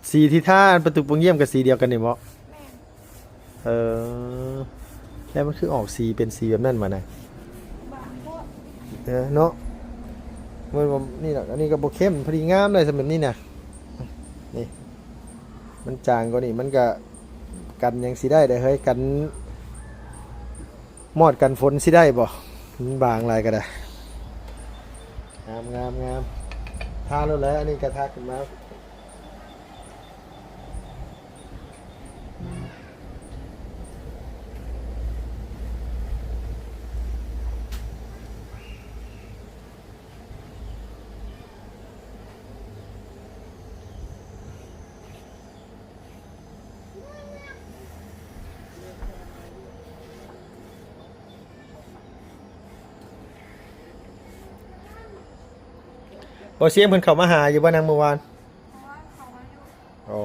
ສີທີ່ທາອັນປະຕູປ່ອງຢ້ຽມກໍສີດຽວກັນນີ້ບໍ? ແມ່ນ. ເອີ ແລ້ວມັນຄືອອກສີເປັນສີແບບນັ້ນມານະ? ບາງໂພດ. ເອີ ເນາະ ມັນບໍ່ ນີ້ລະ ອັນນີ້ກໍບໍ່ເຂັ້ມ ພໍດີງາມເລີຍ ສ່ຳແບບນີ້ນະ. ນີ້ ມັນຈາງກວ່ານີ້ ມັນກໍກັນຫຍັງຊິໄດ້ເດ້ເຮີ້ຍ ກັນມອດກັນຝົນຊິໄດ້ບໍ່? ມັນບາງຫຼາຍກໍໄດ້. ງາມ ງາມ ງາມ ທາໂລດແຫຼະ ອັນນີ້ກໍທາຂຶ້ນມາ. ບໍ່ ສຽງເພິ່ນເຂົ້າມາຫາຢູ່ບໍ່ນາງ ມື້ວານ? ອໍ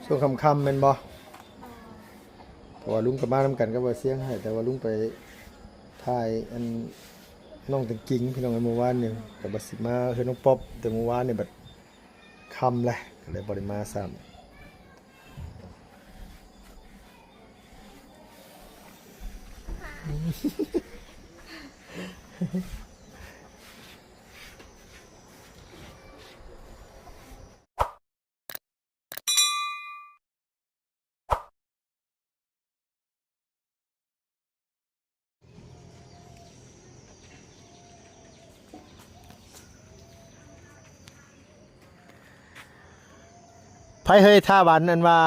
ຊ່ວງຄ່ຳໆແມ່ນບໍ່? ເພາະວ່າລຸງກໍມານຳກັນກັບບ່າວຊຽງໃຫ້ ແຕ່ວ່າລຸງໄປຖ່າຍອັນນ້ອງຕັງກິງ ພີ່ນ້ອງເອີຍ ມື້ວານນີ້ ແຕ່ວ່າຊິມາເຮືອນນ້ອງປັອບ ແຕ່ມື້ວານນີ້ບັດຄ່ຳແຫຼະ ກໍເລີຍບໍ່ໄດ້ມາຊ້ຳ. ໃຜເຮີ້ຍ ຖ້າບານອັນວ່າ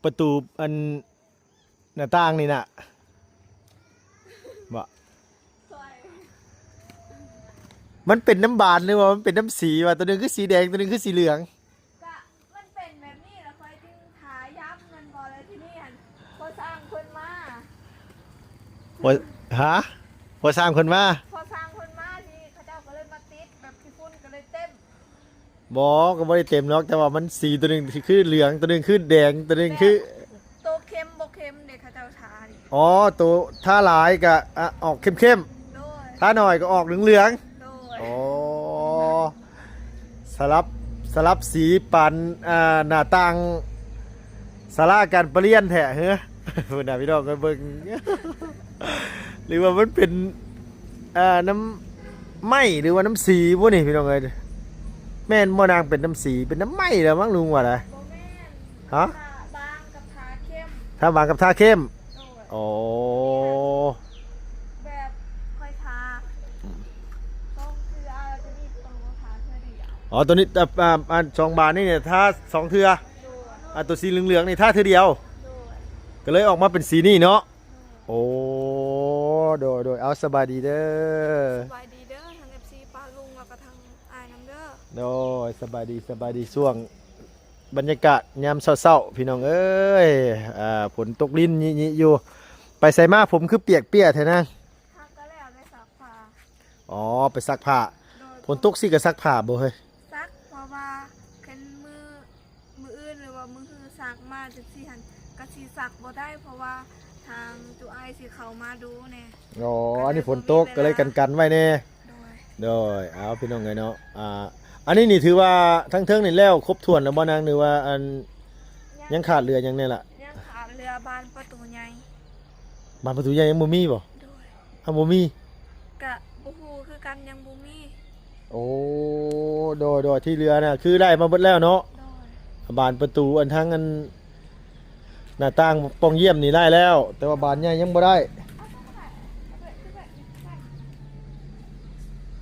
ປະຕູອັນ ໜ້າຕ່າງນີ້ນະ ບໍ່? ມັນເປັນນ້ຳບານ ຫຼືວ່າມັນເປັນນ້ຳສີວະ? ຕົວໜຶ່ງຄືສີແດງ ຕົວໜຶ່ງຄືສີເຫຼືອງ. ກະມັນເປັນແບບນີ້ລະ ຂ້ອຍຈຶ່ງທາຢ້ຳແມ່ນບໍ່? ແລ້ວທີນີ້ຫັ້ນ ພໍ່ຊ່າງເພິ່ນມາ ພໍ່ ຮະ? ພໍ່ຊ່າງເພິ່ນມາ? ພໍ່ຊ່າງເພິ່ນມາ ທີ່ເຂົາເຈົ້າກໍເລີຍມາຕິດແບບຂີ້ຝຸ່ນກໍເລີຍເຕັມ. ບໍ່ ກໍບໍ່ໄດ້ເຕັມດອກ ແຕ່ວ່າມັນສີ ຕົວໜຶ່ງຄືເຫຼືອງ ຕົວໜຶ່ງຄືແດງ ຕົວໜຶ່ງຄື ແບບໂຕເຄັມບໍ່ເຄັມເດ້ ເຂົາເຈົ້າທານີ້. ອໍ ໂຕທາຫຼາຍກໍ ອະ ອອກເຄັມໆ. ໂດຍ. ທາໜ້ອຍກໍອອກເຫຼືອງໆ. ໂດຍ. ອໍ ສະຫຼັບ ສະຫຼັບສີປານ ອ່າ ໜ້າຕ່າງສາລາການປະລຽນແທ້ເຮີ. ພຸ້ນນະ ພີ່ນ້ອງເອີຍ ເບິ່ງ ຫຼືວ່າມັນເປັນ ອ່າ ນ້ຳໄມ້ ຫຼືວ່ານ້ຳສີບໍ່ນີ້ ພີ່ນ້ອງເອີຍ? ແມ່ນບໍ່ນາງ? ເປັນນ້ຳສີ ເປັນນ້ຳໄມ້ແລ້ວມັ້ງ ລຸງວ່າໄດ໋. ບໍ່ແມ່ນ. ຮະ? ທາບາງກັບທາເຄັມ. ທາບາງກັບທາເຄັມ. ໂດຍ. ອໍ ແບບຂ້ອຍທາສອງເທື່ອ ແລ້ວໂຕນີ້ຕ້ອງທາເທື່ອດຽວ. ອໍ ໂຕນີ້ ອ່າ ອ່າ ອັນສອງບານນີ້ນີ້ທາສອງເທື່ອ. ໂດຍ. ອ່າ ໂຕສີເຫຼືອງໆນີ້ທາເທື່ອດຽວ. ໂດຍ. ກໍເລີຍອອກມາເປັນສີນີ້ເນາະ. ໂດຍ. ໂອ້ ໂດຍ ໂດຍ ເອົາ ສະບາຍດີເດີ. ສະບາຍດີເດີ ທັງເອັຟຊີປ້າລຸງ ແລ້ວກໍທັງອ້າຍນຳເດີ. ໂດຍ ສະບາຍດີ ສະບາຍດີ. ຊ່ວງບັນຍາກາດຍາມເຊົ້າໆ ພີ່ນ້ອງເອີຍ ອ່າ ຝົນຕົກລິນຍິໆຢູ່. ໄປໃສມາ ຜົມຄືປຽກເປຍແທ້ນາງ? ຫາກກໍແລ້ວໄດ້ຊັກຜ້າ. ອໍ ໄປຊັກຜ້າ. ໂດຍ. ຝົນຕົກຊີ້ກໍຊັກຜ້າບໍ່ເຮີ້ຍ? ຊັກ ເພາະວ່າຄັນມື້ ມື້ອື່ນ ຫຼືວ່າມື້ຮືຊັກມາຈັ່ງຊີ້ຫັ້ນ ກະຊິຊັກບໍ່ໄດ້ ເພາະວ່າທາງຈຸອ້າຍຊິເຂົ້າມາດູແດ່. ອໍ ອັນນີ້ຝົນຕົກກໍເລີຍກັນໆໄວ້ແດ່. ໂດຍ. ໂດຍ. ເອົາ ພີ່ນ້ອງເອີຍເນາະ ອ່າ ອັນນີ້ນີ້ຖືວ່າທັງເທິງນີ້ແລ້ວຄົບຖ້ວນແລ້ວບໍ່ນາງ ຫຼືວ່າອັນ ຍັງຂາດເຫຼືອຫຍັງແດ່ລະ? ຍັງຂາດເຫຼືອບານປະຕູໃຫຍ່. ບານປະຕູໃຫຍ່ຍັງບໍ່ມີບໍ່? ໂດຍ. ເອົາ ບໍ່ມີ? ກະບໍ່ຮູ້ຄືກັນ ຍັງບໍ່ມີ. ໂອ້ ໂດຍ ໂດຍ ທີ່ເຫຼືອນະ ຄືໄດ້ມາເບິດແລ້ວເນາະ. ໂດຍ. ບານປະຕູ ອັນທັງອັນ ໜ້າຕ່າງປ່ອງຢ້ຽມນີ້ໄດ້ແລ້ວ ແຕ່ວ່າບານໃຫຍ່ຍັງບໍ່ໄດ້.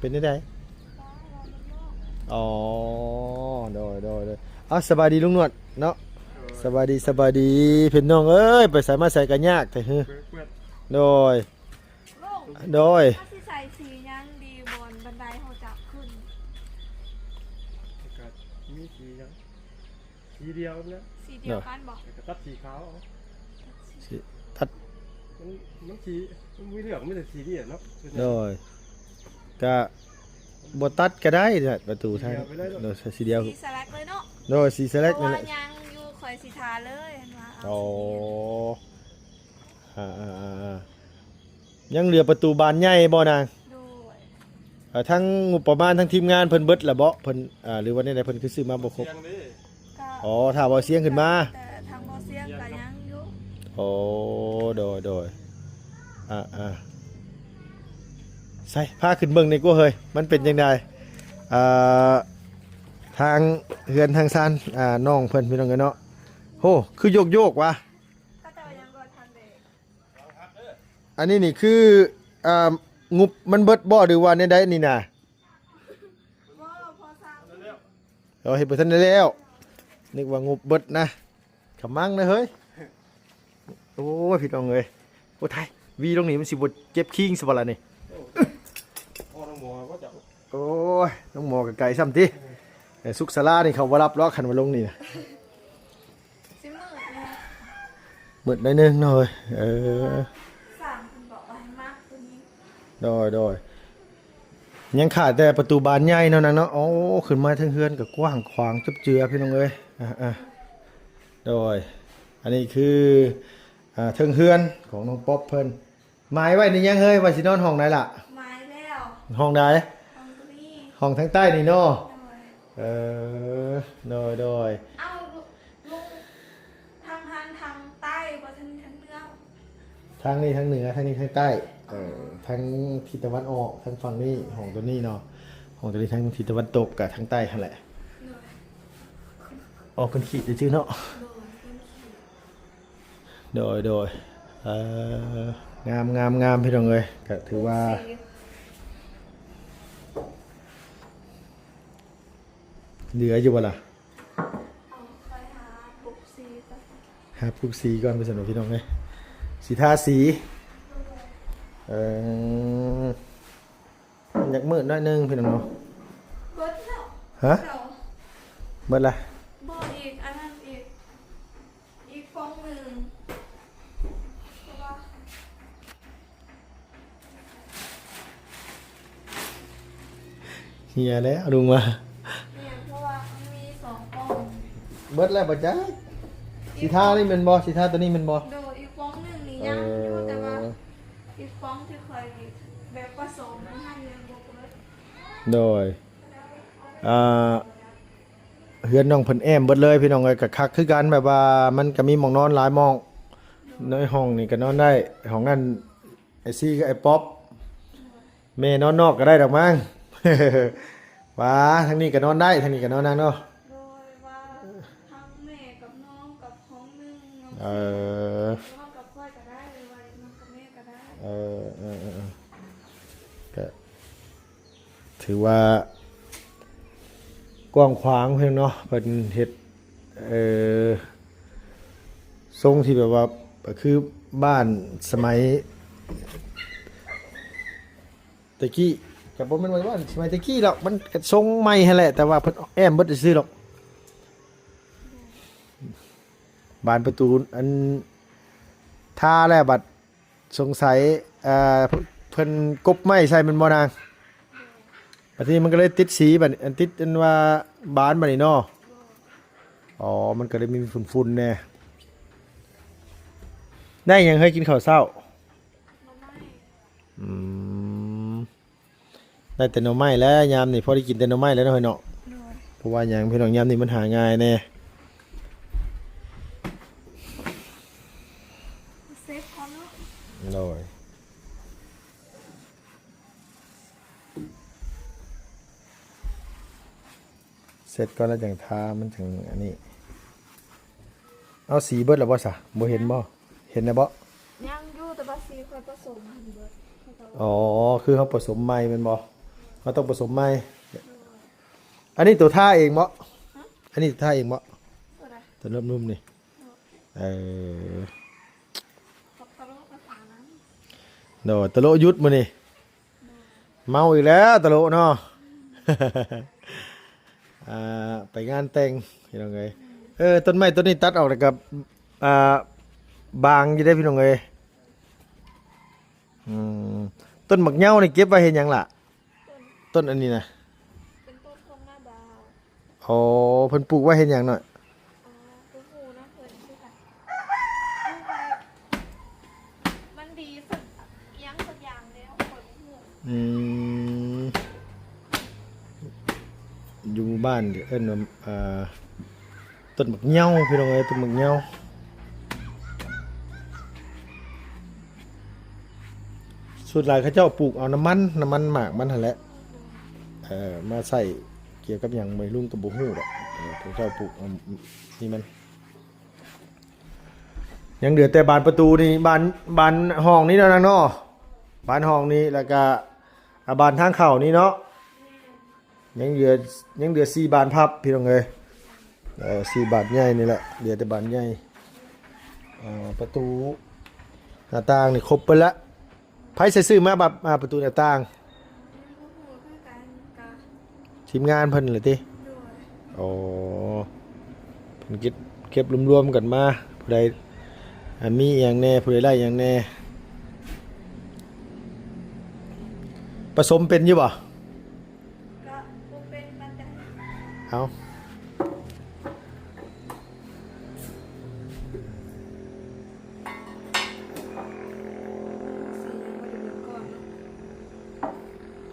ເປັນຈັ່ງໃດ? ອໍ ໂດຍ ໂດຍ ໂດຍ. ເອົາ ສະບາຍດີລຸງໜວດເນາະ. ໂດຍ. ສະບາຍດີ ສະບາຍດີ ພີ່ນ້ອງເອີຍ ໄປໃສມາໃສກໍຍາກແທ້ເຮີ. ໂດຍ. ລຸງ ໂດຍ ເຮົາຊິໃສ່ສີຫຍັງດີ ບ່ອນບັນໄດເຮົາຈະຂຶ້ນ? ກໍມີສີຫຍັງ ສີດຽວນະ. ສີດຽວກັນບໍ? ແລ້ວກໍຕັດສີຂາວເອົາ. ຊິຕັດ ມັນ ມັນສີ ມັນມີເລື່ອງ ມີແຕ່ສີດຽວເນາະ. ໂດຍ. ກະບໍ່ຕັດກໍໄດ້ແຫຼະ ປະຕູທາງ. ສີດຽວໄປເລີຍເນາະ. ໂດຍ ໃສ່ສີດຽວ. ສີສະແລັກເລີຍເນາະ. ໂດຍ ສີສະແລັກນັ້ນແຫຼະ. ເພາະວ່າຍັງຢູ່ ຂ້ອຍຊິທາເລີຍ ເຫັນວ່າເອົາ. ອໍ ອ່າໆໆ ຍັງເຫຼືອປະຕູບານໃຫຍ່ບໍ່ນາງ? ໂດຍ. ເອີ ທັງງົບປະມານ ທັງທີມງານເພິ່ນເບິດລະເບາະ? ເພິ່ນ ອ່າ ຫຼືວ່າແນວໃດ ເພິ່ນຄືຊື້ມາບໍ່ຄົບ? ສຽງເດ້. ອໍ ຖ້າບໍ່ສຽງຂຶ້ນມາ ແຕ່ທາງບໍ່ສຽງກໍຍັງຢູ່. ໂອ້ ໂດຍໆ ອ່າໆ ໃສ່ ພາຂຶ້ນເບິ່ງນີ້ກວ່າເຮີ້ຍ ມັນເປັນຈັ່ງໃດ? ອ່າ ທາງເຮືອນທາງຊານ ອ່າ ນ້ອງເພິ່ນ ພີ່ນ້ອງເອີຍເນາະ. ໂຫ ຄືໂຍກໆຫວາ? ເຂົາເຈົ້າຍັງບໍ່ທັນໄດ້ ອັນນີ້ນີ້ຄື ອ່າ ງົບມັນເບິດບໍ່ ຫຼືວ່າແນວໃດນີ້ນະ? ບໍ່ ພໍສ້າງ ເອີ ເຮັດບໍ່ທັນໄດ້ແລ້ວ ນຶກວ່າງົບເບິດນະ ຂະມັງນະເຮີ້ຍ. ໂອ້ຍ ພີ່ນ້ອງເອີຍ ໂອ້ ຕາຍ ວີລົງນີ້ມັນຊິບໍ່ເຈັບຄີງຊະບໍ່ລະນີ້? ໂອ້ ນ້ອງໝໍບໍ່ຈັກ ໂອ້ຍ ນ້ອງໝໍກໍໄກຊ້ຳຕິ. ເອີ ສຸກສາລານີ້ເຂົາບໍ່ຮັບດອກ ຄັນວ່າລົງນີ້ນະ ຊິມືດແດ່ ມືດໜ້ອຍໜຶ່ງເນາະເອີຍ. ເອີ ສ້າງເພິ່ນບອກວ່າໃຫ້ມາຕົວນີ້ ໂດຍໆ ຍັງຂາດແຕ່ປະຕູບານໃຫຍ່ເນາະນາງເນາະ. ໂອ້ ຂຶ້ນມາເທິງເຮືອນກໍກວ້າງຂວາງຈັບເຈືອ ພີ່ນ້ອງເອີຍ. ອ່າໆ ໂດຍ ອັນນີ້ຄື ອ່າ ເທິງເຮືອນຂອງນ້ອງປັອບເພິ່ນ. ໝາຍໄວ້ນີ້ຍັງເຮີ້ຍ ວ່າຊິນອນຫ້ອງໃດລະ? ໝາຍແລ້ວ ຫ້ອງໃດ? ຫ້ອງໂຕນີ້ ຫ້ອງທາງໃຕ້ນີ້ເນາະ. ໂດຍ ເອີ ໂດຍໆ ເອົາ ທາງຫັ້ນທາງໃຕ້ບໍ່ ທາງ ທາງເໜືອ ທາງນີ້ທາງເໜືອ ທາງນີ້ທາງໃຕ້ ເອີ ທາງທິດຕາເວັນອອກ ທາງຝັ່ງນີ້ ຫ້ອງໂຕນີ້ເນາະ. ຫ້ອງໂຕນີ້ທາງທິດຕາເວັນຕົກ ກະທາງໃຕ້ຫັ້ນແຫຼະ. ໂດຍ ອອກເພິ່ນຂີດຊື່ໆເນາະ. ໂດຍ ເພິ່ນຂີດ ໂດຍໆ ເອີ ງາມໆໆ ພີ່ນ້ອງເອີຍ ກະຖືວ່າ ເຫຼືອຢູ່ບໍ່ລະ? ເອົາ ຄ່ອຍຫາປຸກສີກ່ອນ ຫາປຸກສີກ່ອນ ວ່າຊັ້ນເນາະ ພີ່ນ້ອງເອີຍ ຊິທາສີ. ເອີ ມັນຢາກມືດໜ້ອຍໜຶ່ງ ພີ່ນ້ອງເນາະ. ເບິດແລ້ວ ຮະ? ເບິດລະ? ບໍ່ ອີກອັນນັ້ນອີກ ອີກຟອງໜຶ່ງ ເພາະວ່າ ເຫື່ອແລ້ວ ລຸງວ່າ ແມ່ນ ເພາະວ່າມັນມີສອງຟອງ. ເບິດແລ້ວບໍ່ຈັກ ຊິທານີ້ແມ່ນບໍ່? ຊິທາໂຕນີ້ແມ່ນບໍ່? ໂດຍ ອີກຟອງໜຶ່ງນີ້ຍັງຢູ່ ເອີ ແຕ່ວ່າ ອີກຟອງທີ່ຂ້ອຍແບບປະສົມຫັ້ນຍັງບໍ່ເບິດ. ໂດຍ ອ່າ ເຮືອນນ້ອງເພິ່ນແອ້ມເບິດເລີຍ ພີ່ນ້ອງເອີຍ ກໍຄັກຄືກັນ ແບບວ່າມັນກໍມີໝ່ອງນອນຫຼາຍໝ່ອງ. ໃນຫ້ອງນີ້ກໍນອນໄດ້ ຫ້ອງນັ້ນ ໄອ້ຊີກັບໄອ້ປັອບ ແມ່ນອນນອກກໍໄດ້ດອກມັງ. ວ່າທາງນີ້ກໍນອນໄດ້ ທາງນີ້ກໍນອນນຳເນາະ. ໂດຍ ວ່າທັງແມ່ກັບນ້ອງກັບຫ້ອງໜຶ່ງ ເອີ ຫຼືວ່າກັບຂ້ອຍກໍໄດ້ ຫຼືວ່ານອນກັບແມ່ກໍໄດ້. ເອີ ເອີ ເອີ ເອີ ກໍ ຖືວ່າກວ້າງຂວາງເພິ່ນເນາະ ເພິ່ນເຮັດ ເອີ ຊົງທີ່ແບບວ່າ ກໍຄືບ້ານສະໄໝແຕ່ກີ້ ກໍບໍ່ແມ່ນວ່າບ້ານສະໄໝແຕ່ກີ້ດອກ ມັນກໍຊົງໃໝ່ຫັ້ນແຫຼະ ແຕ່ວ່າເພິ່ນແອ້ມເບິດຊື່ໆດອກ. ບານປະຕູອັນ ທາແລ້ວບັດ ສົງໄສ ເອີ ເພິ່ນກົບໄມ້ໃສ່ແມ່ນບໍ່ນາງ? ບັດນີ້ມັນກໍເລີຍຕິດສີ ບັດນີ້ ອັນ ຕິດອັນວ່າບານບັດນີ້ເນາະ. ອໍ ມັນກໍເລີຍມີຝຸ່ນໆແດ່. ໄດ້ຫຍັງເຮີ້ຍ ກິນເຂົ້າເຊົ້າ? ໜໍ່ໄມ້. ອືມ. ໄດ້ແຕ່ໜໍ່ໄມ້ແຫຼະ ຍາມນີ້ພໍໄດ້ກິນແຕ່ໜໍ່ໄມ້ແຫຼະເນາະ ເຮີ້ຍເນາະ. ໂດຍ. ເພາະວ່າຫຍັງ ພີ່ນ້ອງ ຍາມນີ້ມັນຫາງ່າຍແດ່. ເຊັດກ່ອນເນາະ. ໂດຍ. ເຊັດກ່ອນແລ້ວຈັ່ງທາ ມັນຈັ່ງອັນນີ້. ເອົາສີເບິດແລ້ວບໍ່ສະ? ບໍ່ເຫັນບໍ່? ເຫັນແລ້ວບໍ່? ຍັງຢູ່ ແຕ່ວ່າສີຂ້ອຍປະສົມເພິ່ນເບິດ. ອໍ ຄືເຮົາປະສົມໃໝ່ແມ່ນບໍ່? ເຮົາຕ້ອງປະສົມໃໝ່. ໂດຍ. ອັນນີ້ໂຕທາເອງບໍ່? ຮະ? ອັນນີ້ໂຕທາເອງບໍ່? ໂຕໃດ? ໂຕເລີ່ມນຸ່ມນີ້. ໂດຍ. ເອີ ໂດຍ ຕະໂລະຢຸດມື້ນີ້. ເມົາອີກແລ້ວຕະໂລະເນາະ. ອ່າ ໄປງານແຕ່ງ ພີ່ນ້ອງເອີຍ. ເອີ ຕົ້ນໄມ້ຕົ້ນນີ້ຕັດອອກແລ້ວກໍ ອ່າ ບາງຢູ່ເດ້ ພີ່ນ້ອງເອີຍ. ອືມ ຕົ້ນໝາກເຍົານີ້ເກັບໄວ້ເຮັດຫຍັງລະ? ຕົ້ນອັນນີ້ນະ ເປັນຕົ້ນຂອງນ້າບ່າວ. ອໍ ເພິ່ນປູກໄວ້ເຮັດຫຍັງເນາະ? ອໍ ບໍ່ຮູ້ນຳເພິ່ນຄືກັນ ມັນດີສັກອີ່ຫຍັງສັກຢ່າງແລ້ວ ຂ້ອຍບໍ່ຮູ້. ອືມ ຢູ່ໝູ່ບ້ານເອີ້ນວ່າ ອ່າ ຕົ້ນໝາກເຫຍົາພີ່ນ້ອງເອີຍ ຕົ້ນໝາກເຫຍົາ. ສ່ວນຫຼາຍເຂົາເຈົ້າປູກເອົານ້ຳມັນ ນ້ຳມັນໝາກມັນຫັ້ນແຫຼະ ເອີ ມາໃຊ້ກ່ຽວກັບຫຍັງ ແມ່ນລຸງກໍບໍ່ຮູ້ດອກ. ເອີ ເຂົາເຈົ້າປູກເອົາ ນີ້ມັນ ຍັງເຫຼືອແຕ່ບານປະຕູນີ້ ບານ ບານຫ້ອງນີ້ເນາະນາງເນາະ ບານຫ້ອງນີ້ ແລ້ວກະ ອາ ບານທາງເຂົ້ານີ້ເນາະ. ຍັງເຫຼືອ ຍັງເຫຼືອສີ່ບານພັບພີ່ນ້ອງເອີຍ ເອີ ສີ່ບານໃຫຍ່ນີ້ແຫຼະ ເຫຼືອແຕ່ບານໃຫຍ່. ເອີ ປະຕູໜ້າຕ່າງນີ້ຄົບເບິດລະ. ໃຜໃສ່ຊື້ມາບັບ ອາ ປະຕູໜ້າຕ່າງ? ທີມງານເພິ່ນລະຕິ? ໂອ້ ເພິ່ນເກັບ ເກັບລວມໆກັນມາ ຜູ້ໃດ ອາ ມີອີ່ຫຍັງແດ່ ຜູ້ໃດໄດ້ອີ່ຫຍັງແດ່. ປະສົມເປັນຢູ່ບໍ່? ກໍບໍ່ເປັນປານໃດ. ເອົາ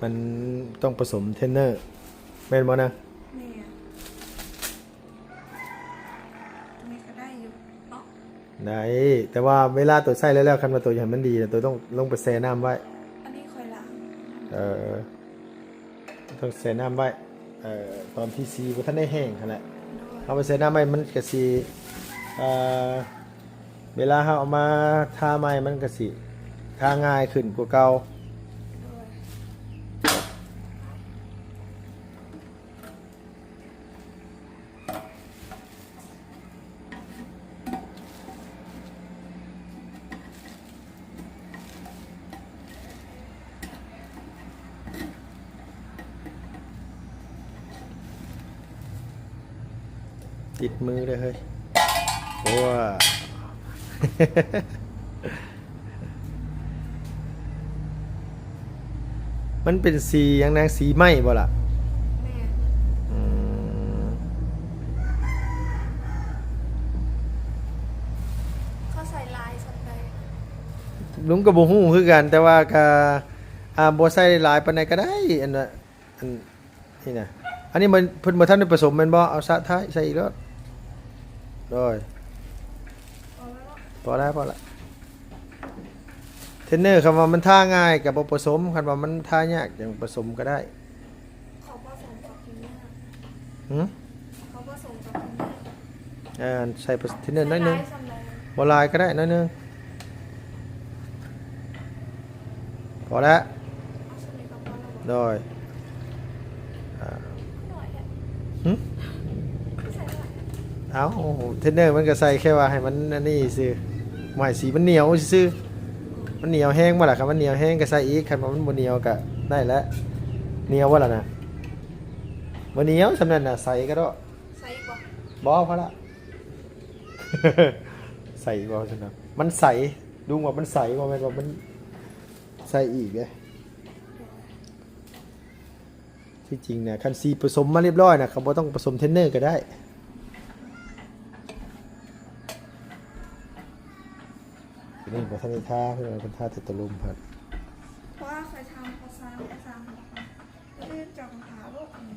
ມັນຕ້ອງປະສົມເທນເນີ ແມ່ນບໍ່ນາງ? ແມ່ນ. ນີ້ກໍໄດ້ຢູ່ເນາະ. ໄດ້ ແຕ່ວ່າເວລາໂຕໃຊ້ແລ້ວໆ ຄັນວ່າໂຕຢາກໃຫ້ມັນດີນະ ໂຕຕ້ອງລົງໄປແຊ່ນ້ຳໄວ້. ອັນນີ້ຂ້ອຍລ້າງ. ເອີ ຕ້ອງແຊ່ນ້ຳໄວ້ ເອີ ຕອນທີ່ສີບໍ່ທັນໄດ້ແຫ້ງຫັ້ນແຫຼະ. ໂດຍ. ເຮົາໄປແຊ່ນ້ຳໄວ້ ມັນກະຊິ ເອີ ເວລາເຮົາເອົາມາທາໃໝ່ ມັນກະຊິທາງ່າຍຂຶ້ນກວ່າເກົ່າ. ໂດຍ. ຕິດມືເດີເຮີ້ຍ ໂອ້. ມັນເປັນສີຫຍັງນາງ? ສີໄມ້ບໍ່ລະ? ແມ່ນ. ອືມ ເຂົາໃສ່ຫຼາຍສ່ຳໃດ? ລຸງກໍບໍ່ຮູ້ຄືກັນ ແຕ່ວ່າກໍ ອາ ບໍ່ໃສ່ຫຼາຍປານໃດກໍໄດ້ ອັນ ອັນນີ້ນະ ອັນນີ້ມັນ ເພິ່ນບໍ່ທັນໄດ້ປະສົມແມ່ນບໍ່? ເອົາສະທ້າຍໃສ່ອີກໂລດ. ໂດຍ ພໍແລ້ວ ພໍແລ້ວ. ເທນເນີ ຄັນວ່າມັນທາງ່າຍກໍບໍ່ປະສົມ ຄັນວ່າມັນທາຍາກຈັ່ງປະສົມກໍໄດ້. ເຂົາປະສົມກັບເທນເນີ. ຫື? ເຂົາປະສົມກັບເທນເນີ. ເອີ ໃສ່ເທນເນີໜ້ອຍໜຶ່ງ ບໍ່ຫຼາຍກໍໄດ້ໜ້ອຍໜຶ່ງ ພໍແລ້ວ. ໂດຍ ຫຶ ເອົ້າ ເທນເນີມັນກໍໃສ່ແຄ່ວ່າໃຫ້ມັນອັນນີ້ຊື່ ບໍ່ໃຫ້ສີມັນໜຽວຊື່. ມັນໜຽວແຮງບໍ່ລະ? ຄັນມັນໜຽວແຮງກໍໃສ່ອີກ ຄັນວ່າມັນບໍ່ໜຽວກໍໄດ້ແລ້ວ. ໜຽວບໍ່ລະນະ? ບໍ່ໜຽວ ສ່ຳນັ້ນນະ ໃສ່ກະເດາະ. ໃສ່ອີກບໍ່? ບໍ່ ພໍລະ. ໃສ່ອີກບໍ່ຊັ້ນນະ? ມັນໃສ ລຸງວ່າມັນໃສ ບໍ່ແມ່ນວ່າມັນໃສ່ອີກເດ້. ທີ່ຈິງນະ ຄັນສີປະສົມມາຮຽບຮ້ອຍນະ ກໍບໍ່ຕ້ອງປະສົມເທນເນີກໍໄດ້. ນີ້ບໍ່ທັນໄດ້ທາ ເພິ່ນວ່າເພິ່ນທາແຕ່ໂຕລຸ່ມພຸ້ນ. ເພາະວ່າຂ້ອຍທາປະສານ ປະສານ ອື່ນເຈົ້າກໍຫາໂລດ. ອືມ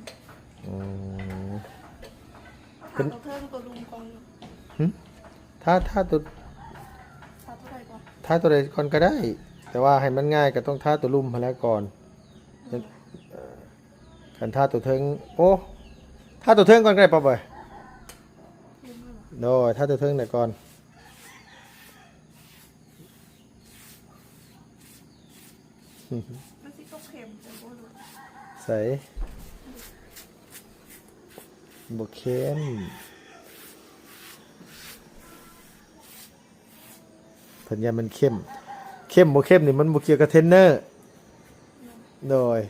ເພິ່ນ ເທິງໂຕລຸ່ມກ່ອນ. ຫຶ? ທາ ທາໂຕ ທາໂຕໃດກ່ອນ? ທາໂຕໃດກ່ອນກໍໄດ້ ແຕ່ວ່າໃຫ້ມັນງ່າຍກໍຕ້ອງທາໂຕລຸ່ມຫັ້ນແຫຼະກ່ອນ. ອືມ ເອີ ຄັນທາໂຕເທິງ ໂອ້ ທາໂຕເທິງກ່ອນກໍໄດ້ ປ້າເອີຍ. ໂດຍ ທາໂຕເທິງໄດ້ກ່ອນ. ມັນຊິຕົກເຂັມຈັງບໍ່ລູກ? ໃສ? ບໍ່ເຂັມ ເພິ່ນຢ້ານມັນເຂັມ. ເຂັມບໍ່ເຂັມນີ້ມັນບໍ່ກ່ຽວກັບເທນເນີ. ໂດຍ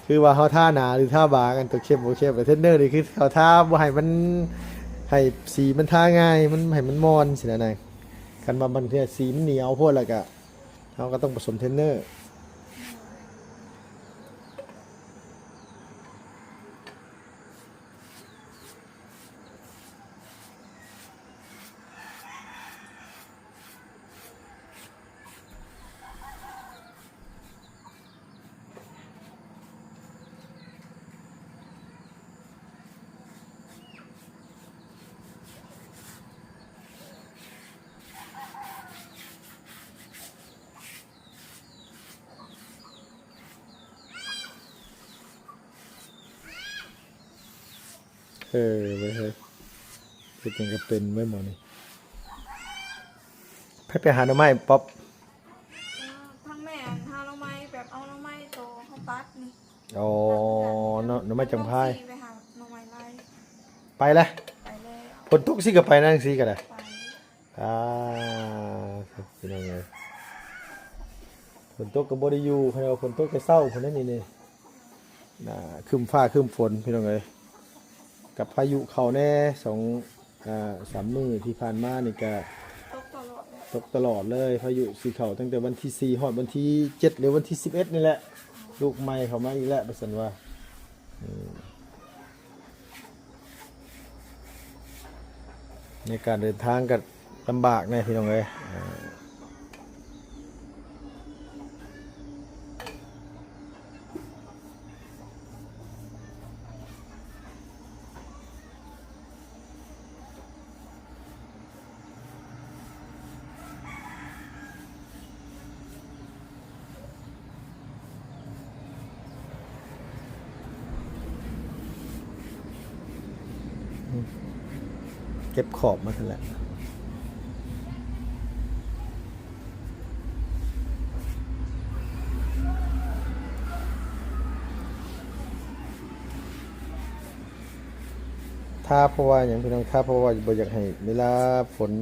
ຄືວ່າເຮົາທາໜາ ຫຼື ທາບາງ ອັນຕົວເຂັ້ມບໍ່ເຂັ້ມ ແລະ ເທນເນີນີ້ຄືເຂົາທາບໍ່ໃຫ້ມັນ ໃຫ້ສີມັນທາງ່າຍ ມັນ ໃຫ້ມັນມ່ອນຊີ້ນະນາງ. ຄັນວ່າມັນ ສີມັນໜຽວໂພດ ແລ້ວກະເຮົາກໍຕ້ອງປະສົມເທນເນີ. ເອີ ເວີຍ ເຮັດຫຍັງກໍເປັນເວີຍໝໍນີ້. ໃຜໄປຫາໜໍ່ໄມ້ ປັອບ? ເອີ ທາງແມ່ຫາໜໍ່ໄມ້ ແບບເອົາໜໍ່ໄມ້ໂຕເຮົາຕັດນີ້. ອໍ ຕັດເພື່ອນ ໜໍ່ ໜໍ່ໄມ້ຈຳພາຍ ໄປຫາໜໍ່ໄມ້ໄລ່. ໄປແລ້ວ? ໄປແລ້ວ. ຝົນຕົກຊິກໍໄປນະ ຈັ່ງຊີ້ກໍໄດ້. ໄປ. ອ່າ ພີ່ນ້ອງເອີຍ ຝົນຕົກກໍບໍ່ໄດ້ຢູ່ ຄັນວ່າຝົນຕົກແຕ່ເຊົ້າພຸ້ນນີ້ ນີ້ ນະ ຄຶ້ມຟ້າຄຶ້ມຝົນ ພີ່ນ້ອງເອີຍ. ກັບພາຍຸເຂົ້າແດ່ ສອງ ອ່າ ສາມມື້ທີ່ຜ່ານມານີ້ກະຕົກຕະຫຼອດເລີຍ. ຕົກຕະຫຼອດເລີຍ ພາຍຸຊິເຂົ້າຕັ້ງແຕ່ວັນທີສີ່ຮອດວັນທີເຈັດ ຫຼື ວັນທີສິບເອັດນີ້ແຫຼະ ລູກໃໝ່ເຂົ້າມາອີກແລ້ວ ວ່າຊັ້ນວ່າ. ອືມ ໃນການເດີນທາງກໍລຳບາກແດ່ ພີ່ນ້ອງເອີຍ. ເກັບຂອບມາຊັ້ນແຫຼະ. ຖ້າເພາະວ່າຫຍັງ ພີ່ນ້ອງ? ຖ້າເພາະວ່າບໍ່ຢາກໃຫ້ເວລາຝົນ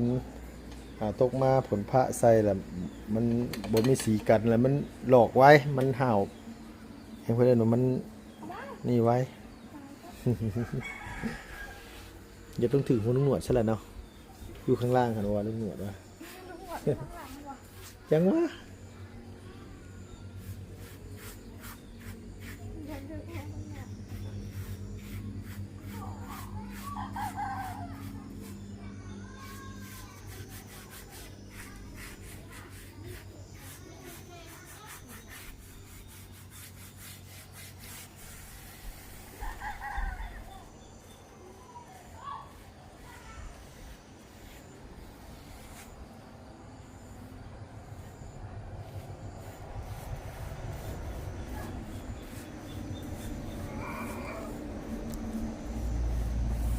ອ່າ ຕົກມາ ຝົນພະໃສ່ລະ ມັນບໍ່ມີສີກັນ ລະມັນຫຼອກໄວ ມັນຫ້າວ ຫຍັງເພິ່ນເອີ້ນວ່າ ມັນນີ້ໄວ. ຢ່າຕ້ອງຖືກຫົວລຸງໜວດຊະລະເນາະ ຢູ່ຂ້າງລ່າງຫັ້ນວ່າລຸງໜວດວ່າ. ຈັ່ງຫວະ.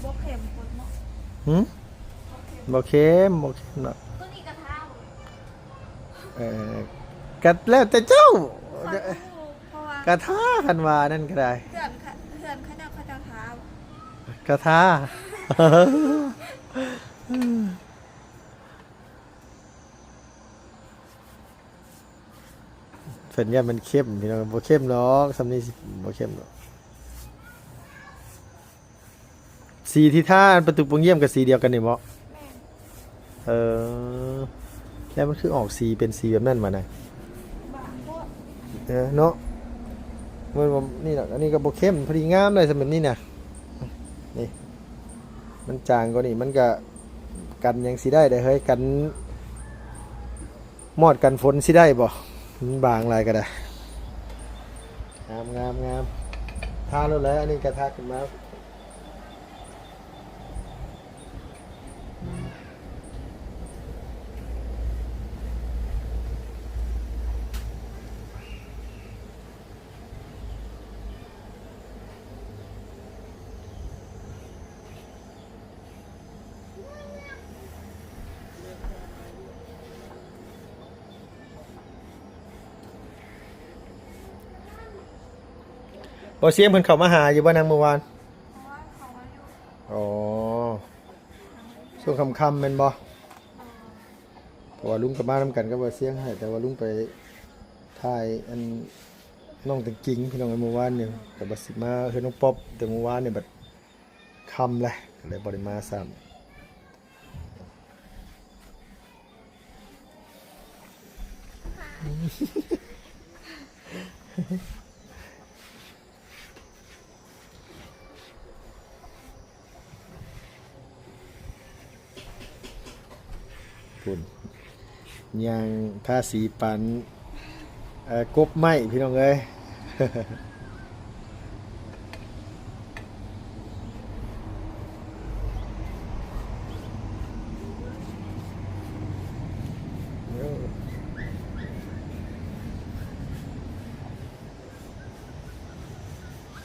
ບໍ່ເຄັມພຸ້ນເນາະ. ຫືມ? ບໍ່ເຄັມ ບໍ່ເຄັມ ບໍ່ເຄັມດອກ. ໂຕນີ້ກະທາບໍ່? ເອີ ກະແລ້ວແຕ່ເຈົ້າ. ຂ້ອຍບໍ່ຮູ້ ເພາະວ່າ ກະທາ ຄັນວ່ານັ້ນກະໄດ້ ເຮືອນ ເຮືອນເຂົາເຈົ້າ ເຂົາເຈົ້າທາບໍ່? ກະທາ. ເພິ່ນຢ້ານມັນເຄັມ ພີ່ນ້ອງ. ບໍ່ເຄັມດອກ ສ່ຳນີ້ຊິບໍ່ເຄັມດອກ. ສີທີ່ທາປະຕູປ່ອງຢ້ຽມກໍສີດຽວກັນນີ້ບໍ? ແມ່ນ. ເອີ ແລ້ວມັນຄືອອກສີເປັນສີແບບນັ້ນມານະ? ບາງໂພດ. ເອີ ເນາະ ແມ່ນບໍ່? ນີ້ລະ ອັນນີ້ກໍບໍ່ເຄັມ ພໍດີງາມເລີຍ ສ່ຳແບບນີ້ນະ. ນີ້ ມັນຈາງກວ່ານີ້ ມັນກະກັນຫຍັງຊິໄດ້ເດ້ເຮີ້ຍ ກັນມອດກັນຝົນຊິໄດ້ບໍ່? ມັນບາງຫຼາຍກໍໄດ້. ງາມ ງາມ ງາມ. ທາໂລດແຫຼະ ອັນນີ້ກະທາຂຶ້ນມາ. ບໍ່ ສຽງເພິ່ນເຂົ້າມາຫາຢູ່ບໍ່ນາງ ມື້ວານ? ອໍ ຊ່ວງຄ່ຳໆແມ່ນບໍ່? ເພາະວ່າລຸງກໍມານຳກັນກັບບ່າວຊຽງໃຫ້ ແຕ່ວ່າລຸງໄປຖ່າຍອັນນ້ອງຕັງກິງ ພີ່ນ້ອງ ມື້ວານນີ້ ກໍບາດຊິມາເຮືອນນ້ອງປັອບ ແຕ່ມື້ວານນີ້ບັດຄ່ຳແຫຼະ ກໍເລີຍບໍ່ໄດ້ມາຊ້ຳ. ພຸ້ນ ຍ່າງທາສີປານ ເອີ ກົບໄມ້ ພີ່ນ້ອງເອີຍ.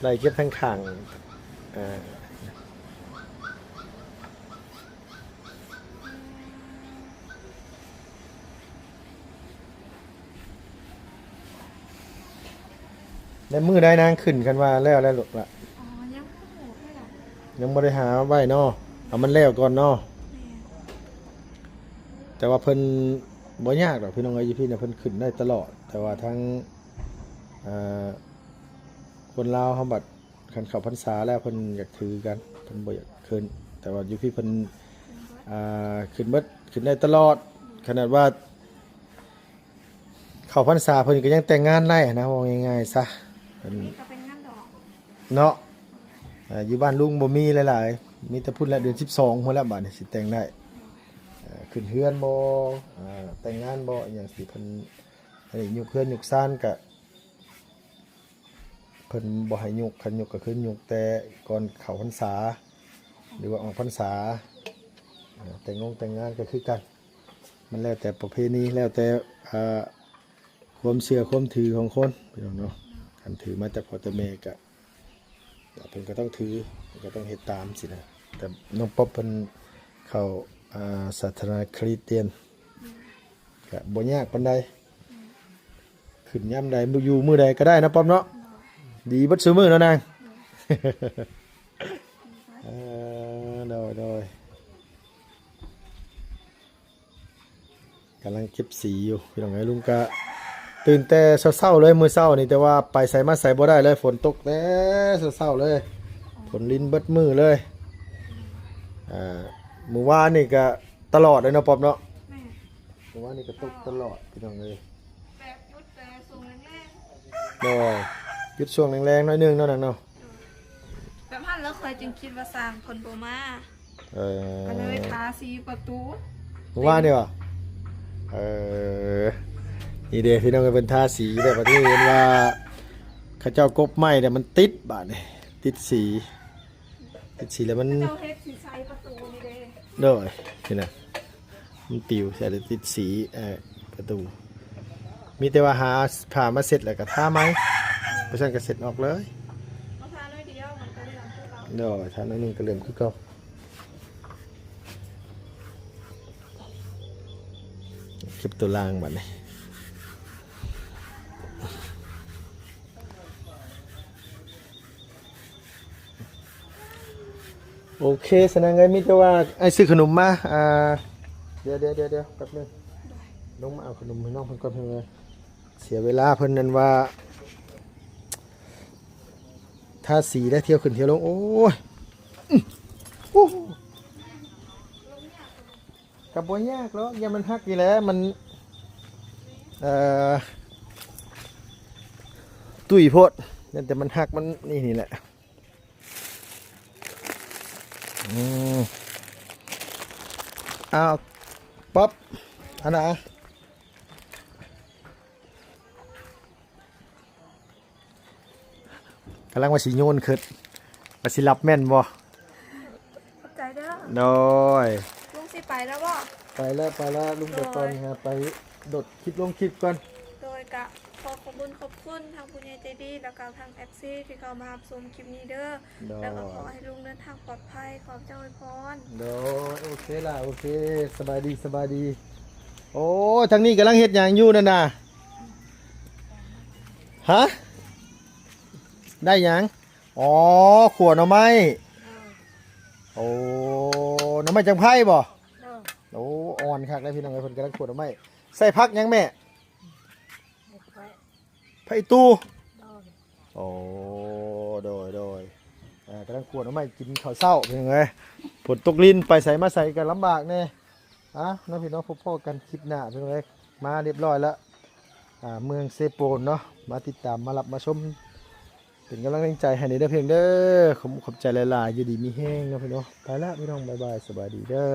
ໄລ່ເກັບທາງຂ້າງ ເອີ ແລ້ວມື້ໃດນາງຂຶ້ນ ຄັນວ່າແລ້ວ ແລ້ວລູກລະ? ອໍ ຍັງບໍ່ຮູ້ເທື່ອ ຍັງບໍ່ໄດ້ຫາໄວ້ເນາະ ເອົາມັນແລ້ວກ່ອນເນາະ. ແມ່ນ ແຕ່ວ່າເພິ່ນບໍ່ຍາກດອກພີ່ນ້ອງເອີຍ ຢູ່ພີ້ນະ ເພິ່ນຂຶ້ນໄດ້ຕະຫຼອດ. ແຕ່ວ່າທາງ ເອີ ຄົນລາວເຮົາບັດ ຄັນເຂົ້າພັນສາແລ້ວເພິ່ນຢາກຖືກັນ ເພິ່ນບໍ່ຢາກຂຶ້ນ. ແຕ່ວ່າຢູ່ພີ້ເພິ່ນ ອ່າ ຂຶ້ນເບິດ ຂຶ້ນໄດ້ຕະຫຼອດ. ຂະໜາດວ່າເຂົ້າພັນສາເພິ່ນກໍຍັງແຕ່ງງານໄດ້ຫັ້ນນະ ເວົ້າງ່າຍໆຊະ ເພິ່ນ ນີ້ກໍເປັນງານດອກ ເນາະ. ເອີ ຢູ່ບ້ານລຸງບໍ່ມີຫຼາຍໆ ມີແຕ່ພຸ້ນແຫຼະ ເດືອນສິບສອງພຸ້ນແຫຼະ ບາດນີ້ຊິແຕ່ງໄດ້. ເອີ ຂຶ້ນເຮືອນບໍ່ ເອີ ແຕ່ງງານບໍ່ ອີ່ຫຍັງຊິ ເພິ່ນ ອັນນີ້ ຍົກເຮືອນຍົກຊານກະ ເພິ່ນບໍ່ໃຫ້ຍົກ ຄັນຍົກກໍຄືຍົກແຕ່ກ່ອນເຂົ້າພັນສາ ຫຼືວ່າອອກພັນສາ. ເອີ ແຕ່ງງົງແຕ່ງງານກໍຄືກັນ ມັນແລ້ວແຕ່ປະເພນີ ແລ້ວແຕ່ ເອີ ຄວາມເຊື່ອຄວາມຖືຂອງຄົນ ພີ່ນ້ອງເນາະ. ຄັນຖືມາແຕ່ພໍ່ແຕ່ແມ່ກໍ ເພິ່ນກໍຕ້ອງຖື ເພິ່ນກໍຕ້ອງເຮັດຕາມຊີ້ນະ. ແຕ່ນ້ອງປັອບເພິ່ນເຂົ້າ ອ່າ ສາທາລະນະຄຣິສຕຽນ ກໍບໍ່ຍາກປານໃດ. ຂຶ້ນຍາມໃດ ຢູ່ມື້ໃດກໍໄດ້ເນາະ ປັອບເນາະ. ດີເບິດຊຸມື້ເນາະນາງ. ເອີ ໂດຍໆ ກຳລັງເກັບສີຢູ່ພີ່ນ້ອງເອີຍ. ລຸງກະຕື່ນແຕ່ເຊົ້າໆເລີຍ ມື້ເຊົ້ານີ້ ແຕ່ວ່າໄປໃສມາໃສບໍ່ໄດ້ເລີຍ ຝົນຕົກແຕ່ເຊົ້າໆເລີຍ ຝົນລິນເບິດມື້ເລີຍ. ອ່າ ມື້ວານນີ້ກະຕະຫຼອດເລີຍເນາະ ປັອບເນາະ. ແມ່ນ ເມື່ອວານນີ້ກໍຕົກຕະຫຼອດພີ່ນ້ອງເອີຍ ແບບຢຸດແຕ່ຊ່ວງແລງໆ. ໂດຍ ຢຸດຊ່ວງແລງໆໜ້ອຍໜຶ່ງເນາະນາງເນາະ. ແບບຫັ້ນແລ້ວຂ້ອຍຈຶ່ງຄິດວ່າຊ່າງເພິ່ນບໍ່ມາ ເອີ ກໍເລີຍທາສີປະຕູ ເມື່ອວານນີ້ຫວາ? ເອີ ນີ້ເດ້ພີ່ນ້ອງເອີຍ ເພິ່ນທາສີແບບວ່າທີ່ເຫັນວ່າເຂົາເຈົ້າກົບໄມ້ແລ້ວມັນຕິດ ບາດນີ້ຕິດສີ ຕິດສີແລ້ວມັນ ເຈົ້າເຮັດສີໃສ່ປະຕູນີ້ເດ້. ໂດຍ ນີ້ນະ ມັນປິວໃສ່ແລ້ວຕິດສີ ເອີ ປະຕູ. ມີແຕ່ວ່າຫາຜ້າມາເຊັດແລ້ວກໍທາໃໝ່ ບໍ່ຊັ້ນກໍເຊັດອອກເລີຍ. ມາທາໜ້ອຍດຽວມັນກໍເຫຼືອມຄືເກົ່າ. ໂດຍ ທາໜ້ອຍໜຶ່ງກໍເຫຼືອມຄືເກົ່າ. ເກັບຕົວລ່າງບັດນີ້. ໂອເຄ ສະນັ້ນກໍມີແຕ່ວ່າອ້າຍຊື້ຂະໜົມມາ ອ່າ ດຽວໆໆ ແປັບໜຶ່ງ ລົງມາເອົາຂະໜົມໃຫ້ນ້ອງເພິ່ນກ່ອນ ເພິ່ນວ່າເສຍເວລາ ເພິ່ນນັ້ນວ່າ ທາສີໄດ້ ທ່ຽວຂຶ້ນທ່ຽວລົງ ໂອ້ຍ ອື ໂອ້ ກໍບໍ່ຍາກດອກ ຢ່າມັນຫັກນີ້ແຫຼະ ມັນ ເອີ ຕຸ້ຍໂພດ ຢ້ານແຕ່ມັນຫັກ ມັນນີ້ ນີ້ແຫຼະ. ອືມ ອ້າວ ປັອບ ອັນນະ ກຳລັງວ່າຊິໂຍນຂຶ້ນ ວ່າຊິລັບແມ່ນບໍ່? ຂອບໃຈເດີ. ໂດຍ. ລຸງຊິໄປແລ້ວບໍ່? ໄປແລ້ວ ໄປແລ້ວ ລຸງໄປກ່ອນ. ໂດຍ. ຫາໄປໂດດຄລິບ ລົງຄລິບກ່ອນ. ໂດຍ. ກະຂໍຂອບບຸນຂອບຄຸນທາງຜູ້ໃຫຍ່ໃຈດີ ແລ້ວກະທາງເອັຟຊີ ທີ່ເຂົ້າມາຮັບຊົມຄລິບນີ້ເດີ. ໂດຍ. ແລ້ວກະຂໍໃຫ້ລຸງເດີນທາງປອດໄພ. ຂໍພະເຈົ້າອວຍພອນ. ໂດຍ. ໂອເຄລະ ໂອເຄ. ສະບາຍດີ ສະບາຍດີ. ໂອ້ ທາງນີ້ກຳລັງເຮັດຫຍັງຢູ່ນັ້ນນະ? ຮະ? ໄດ້ຫຍັງ? ອໍ ຂົ້ວໜໍ່ໄມ້. ເອີ ໂອ້ ໜໍ່ໄມ້ຈັງໄພບໍ່? ໂດຍ. ໂອ້ ອ່ອນຄັກເລີຍພີ່ນ້ອງເອີຍ ເພິ່ນກຳລັງຂົ້ວໜໍ່ໄມ້. ໃສ່ຜັກຫຍັງແມ່? ຜັກອີຕູ. ໂດຍ. ໂອ້ ໂດຍ ໂດຍ. ເອີ ກຳລັງຂົ້ວໜໍ່ໄມ້ກິນເຂົ້າເຊົ້າພີ່ນ້ອງເອີຍ. ຝົນຕົກລິນ ໄປໃສມາໃສກໍລຳບາກແດ່. ອ່ະ ເນາະພີ່ນ້ອງ ພົບພໍ້ກັນຄລິບໜ້າພີ່ນ້ອງເອີຍ. ມາຮຽບຮ້ອຍລະ ອ່າ ເມືອງເຊໂປນເນາະ ມາຕິດຕາມ ມາຮັບມາຊົມ ເປັນກຳລັງແຮງໃຈໃຫ້ແດ່ເດີພີ່ນ້ອງເດີ. ຂອບ ຂອບໃຈຫຼາຍໆ ຢູ່ດີມີແຮງເນາະພີ່ນ້ອງ. ໄປລະພີ່ນ້ອງ ບາຍບາຍ ສະບາຍດີເດີ.